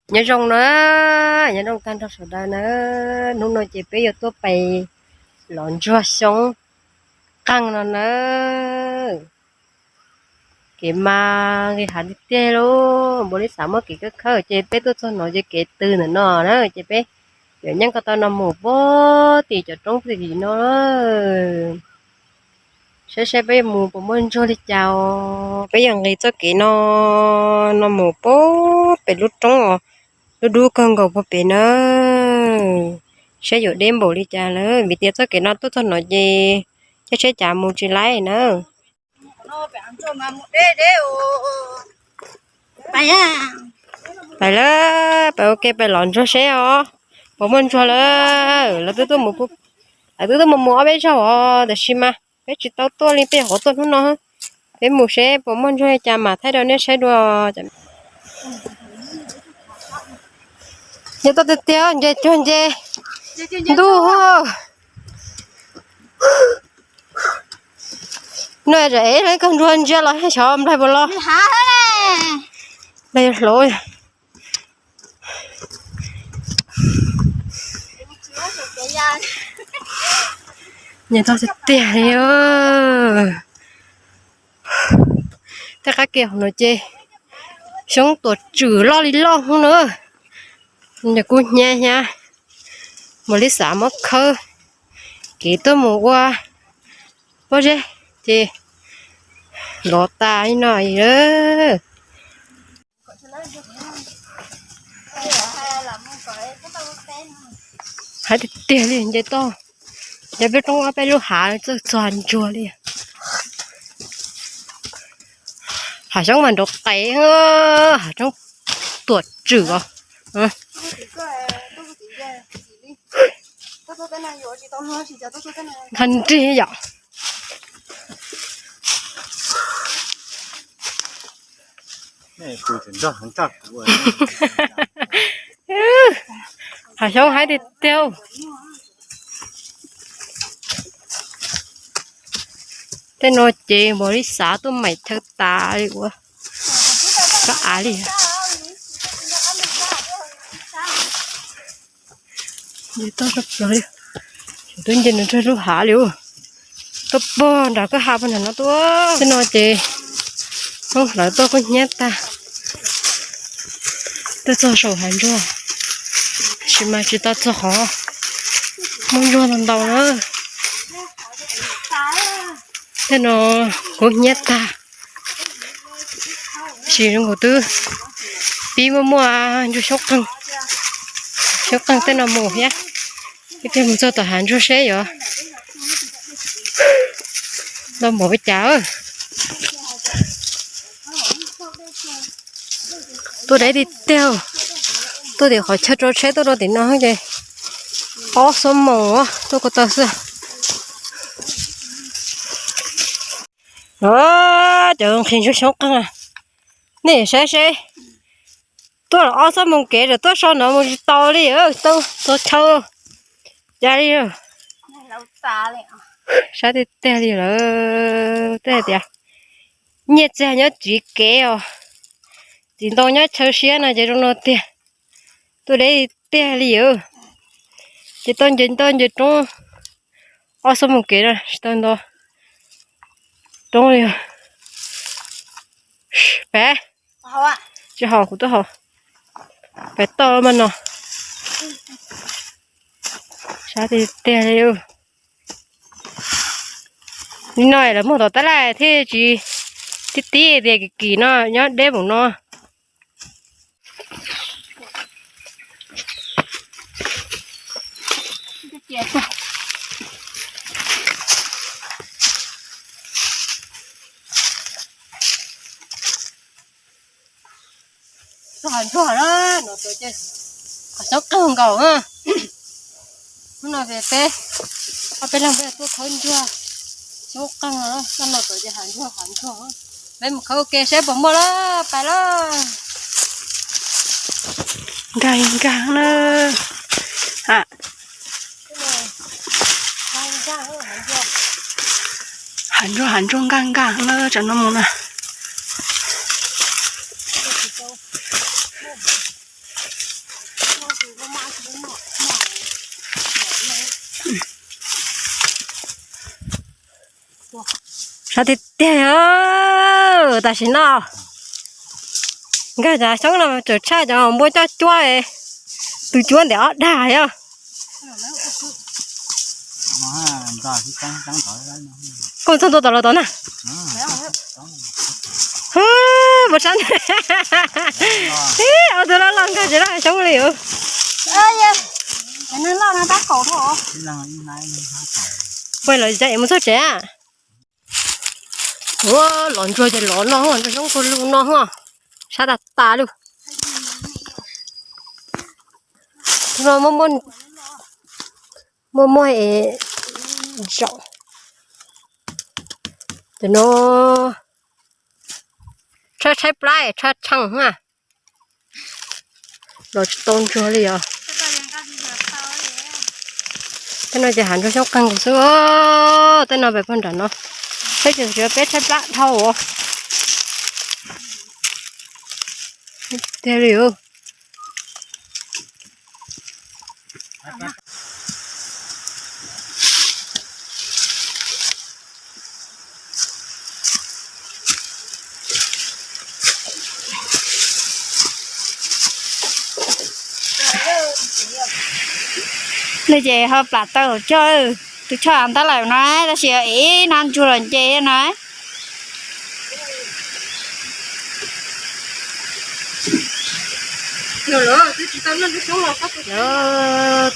Nyob zoo na, nyob zoo tag nrho sawv daws na. Hnub no ces peb yuav tuaj pais lov ntsuag xyoob qeeg no na. Kev mas nqis hav tiag tiag li, npaum li xav muaj kev khawb khawb ces peb tuaj txog no ces kev tws ntawm no na ces peb yuav nyeej ko taw no mus puag tim cov roob tim no. Saib saib peb yuav mus puas muaj ntsuag li cas os. Peb yuav nqis txoj kev no, no mus puag pem lub roob os, lub dub kawg nkaus puag pem na. Saib yuav deb npaum li cas lawm vim tias txoj kev no tuaj txog no ces caij tsheb cav mus tsis laib na. Pais lawm, pais ua ke pais lov ntsuag seb os, puas muaj ntsuag lawm. Lawv twb tuaj mus, lawv twb tuaj mus mus ob peb zaug os, tab sis mas peb tsis tau tuaj li, peb nyuam qhuav tuaj hnub no. Peb mus seb puas muaj ntsuag li cas mam thaij rau nej saib dua. Nce toj tiag tiag, nce cuag nce ntuj. No es koj ntsuag ntsia los xyov nplaig puas los. Nplaig yuav hlauv. Nce toj tiag tiag li. Tej qab kiag hauv no ces xyoob tuam tswm loj li loj hub na. Nws kuj hnyav hnyav, mam li xav muab khawb kev tuaj mus ua pob zeb ces lov tas li no. Haib tiag tiag li nce toj, nce peb roob ob peb lub hav txawj txog ntsuag li. Hav xyoob mas nrov qees, hav xyoob tuam tswm os. Nqa nrig yom. Hav xyoob haib tiag tiag. Tej no ces npaum li xav tuaj maim chaw tas li ua kab av li. Nce toj sab plaws li, twb nce nws nrog lub hav li. Tuaj pog nram kwj ha pog nram no tuaj. Tej no ces Hmoob hlawv tuaj kuj hnyiab tag. Tuaj txog saum hav ntsuag, tab sis mas tsis tau txog qhov muaj ntsuag ntau ntau na. Tej no kuj hnyiab tag. Tab sis zoo nkaus twb pib muaj muaj ntsuag xyoob qeeg, xyoob qeeg tej no mus thiab. Peb mus txog tom hav ntsuag seb yuav ntau npaum li cas. Tuaj deb tiag tiag, tuaj tim qhov chaw rau tsheb tuaj rau tim no ces ob xuab moos tuaj ko taw xwb. Cov nqhis ntsuag xyoob qeeg, nej saib seb, tuaj ob xuab moos kev lawm tuaj so no mus tsis tau li, tau txog chaw cas li. Sab tiag tiag li lawm, tej tias nyiaj txiag nyob tsiv kev os, txiv ntoo nyob chaw siab no ces zoo no tiag. Tuaj deb tiag li os. Ces tau nce toj nce roob ob xuab moos kev no tsis tau nto roob li. Pem, tsis haus kuv twb haus. Pem toj mas no. Sab tiag tiag li. Li no lawv muag tom tab laj thiaj tsis tib tib tias kim kim no nyob deb npaum no. Txog hav ntsuag na, no tuaj ces qhov xyoob qeeg nkaus na. Hnub no peb, ob peb leeg peb tuaj khawb ntsuag xyoob qeeg na, no tuaj ces hav ntsuag hav ntsuag. Peb mus khawb ua ke seb puas muaj lawm, pais lawm. Nkag nkag na. Hav ntsuag hav ntsuag nkag nkag na, tsam no mus na. Sab tiag tiag, tam sim no nkag cov xyoob no tseem tshaj cov npua coj cuab, tus cuab ntiam ob dag yog. Koj txog ntua tom los tod na. Puas sab, ib ob tug loj loj nkag tsis laj xyoob li. Peb los cov es mus txog tsev. Ua los ntsuag ces los no, ntsuag xyoob kua lug no, sab tas tas lug. Muaj muaj es zaum no, tshaib tshaib plab tshaib tshaib na. Los tsis tau ntsuag li os. Tej no ces hav ntsuag xyoob qeeg nkaus xwb. Tej no pem pog nram no, peb tseem tsis peb tshaib plab dhau os. Tiag li. Li ces ho plam taw coj, tus choj ntab lawm no, tab sis ib hnab ntsuag los nce na. Tuaj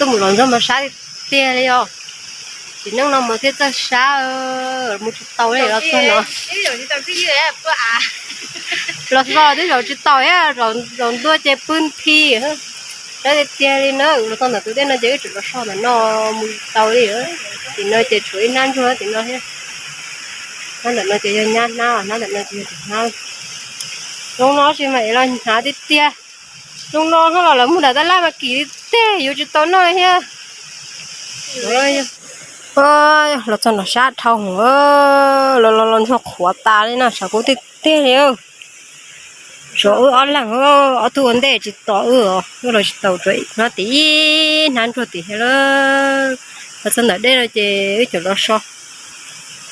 mus los ntsuag mas sab tiag li os. Tsis neej no mas thiaj txawj sab, mus tsis tau li los txog no. Los xaus twb zaum tsis tau, zaum ntua ces pw nthi. Sab tiag tiag li na, los txog ntawm tus dej no ces wb tseem los so ntawm no mus tsis tau li. Tim no ces tshuav ib hnab ntsuag tim no thiab. Hnab ntawm no ces yog nyab hnab, hnab ntawm no ces yog tim hnab. Zoo no tsis mas es los hnyav tiag tiag. Zoo no ho los lawv mus nram tab laj mas kim li teg yuav tsis tau noj li thiab. Los txog no sab dhau hwv, los los los ntsuag qhuav tas li no, tshav kub tiag tiag li. Tshuav wb ob leeg, ob tug ua ntej tsis tos wb os, wb los tsis tau, tshuav no tim ib hnab ntsuag tim thiab lawm. Los txog ntawm dej no ces wb caum los so,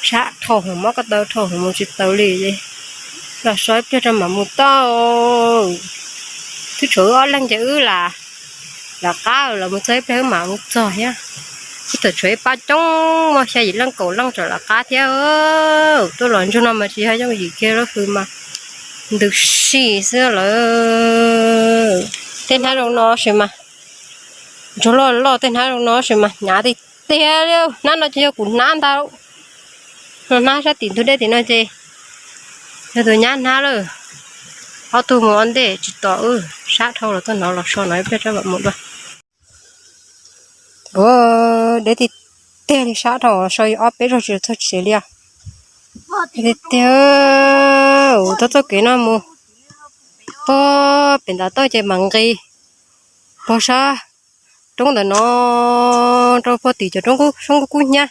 sab dhau hwv, mob ko taw dhau hwv mus tsis tau li. Los so ib pliag rau mam mus tau. Twb tshuav wb ob leeg ces wb lam, lam qab los mus txog ib pliag wb mam mus txog thiab. Wb txawm tshuav ib pab coob, muaj xya yim leej kaum leej tseem lam qab thiab. Tuaj los ntsuag no mas tsis yog yooj yim kiag lub hws mas ntws si xwb lawm. Tej hnab zoo no sis mas, ntsuag loj loj tej hnab zoo no sis mas hnyav tiag tiag li. Hnab no ces yog kuv hnab ntag. Hnab sab tim ntug dej tim no ces yog tus nyab hnab lawm. Ob tug mus ua ntej tsis tos wb, sab dhau los txog no los so no ib pliag rau mam mus dua. Ua deb tiag tiag li, sab dhau so ob peb zaug tsis txog tsev li os. Tiag tiag, ua txoj txoj kev no mus pog pem ntav toj ces mam nqis pog sab roob ntawm no rau pog tim cov roob xyoob kub kub hnyiab.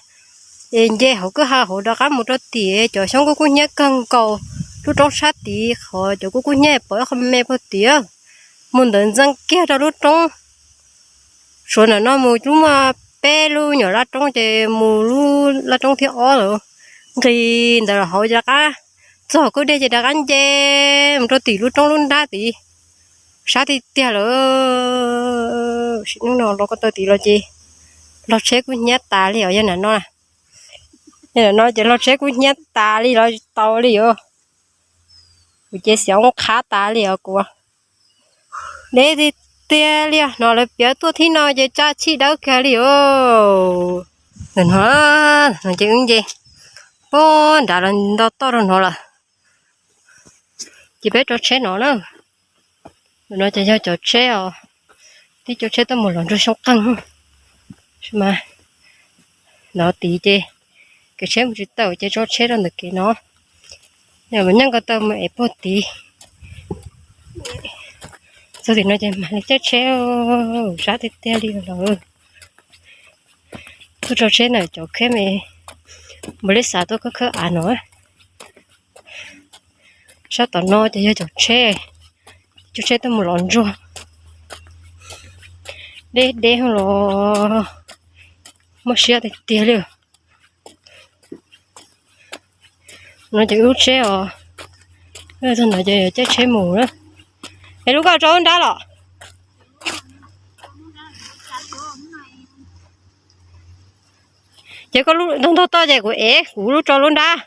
Es nce hauv kwj ha hauv rov qab mus rau tim cov xyoob kub kub hnyiab kawg nkaus, lub roob sab tid qhov cov kub kub hnyiab pom ib qho me pog tim. Mus ntawd ntxeev kiag rau lub roob Suav ntawm no mus lub muaj peb lub nyuam laj roob ces mus lub laj roob thib ob lawm. Nqis ntawd los hauv ces rov qab txog kwj deg ces rov qab nce mus rau tim lub roob lub nrab tid. Sab tiag tiag lawm. Sim neej no los ko taw tid los ces log tsheb kub hnyiab tas li os. Yog ntawm no, yog ntawm no ces log tsheb kub hnyiab tas li los tsis tau li os. Kuv ces xiav ua qhab tas li os kuv. Deb tiag tiag li os. No lawv piav tuaj thib no ces tsa tshij dawb kiag li os. Ntawm no, no ces wb nce puag nrad los nto toj rau no lawm. Ces peb tso tsheb no na. Ntawm no ces yog cov tsheb os, tib co tsheb tuaj mus los ntsuag xyoob qeeg. Mas no tid ces kev tsheb mus tsis tau ces tso tsheb rau ntawm kev no. Nyeej ko taw mus es puag tid. Txog tim no ces mam li caij tsheb. Sab tiag tiag li lawm. Tuaj tso tsheb ntawm cov kheb me, npaum li xav tuaj khawb khawb av no. Sab tom no ces yog cov tsheb, cov tsheb tuaj mus los ntsuag. Deb deb los muaj siab tiag tiag li. No ces wb lub tsheb os, txog ntawd ces caij tsheb mus na. Es lub koj tso lub nrab los? Ces koj ntog ntog toj ces kuv ev kuv lub tso lub nrab.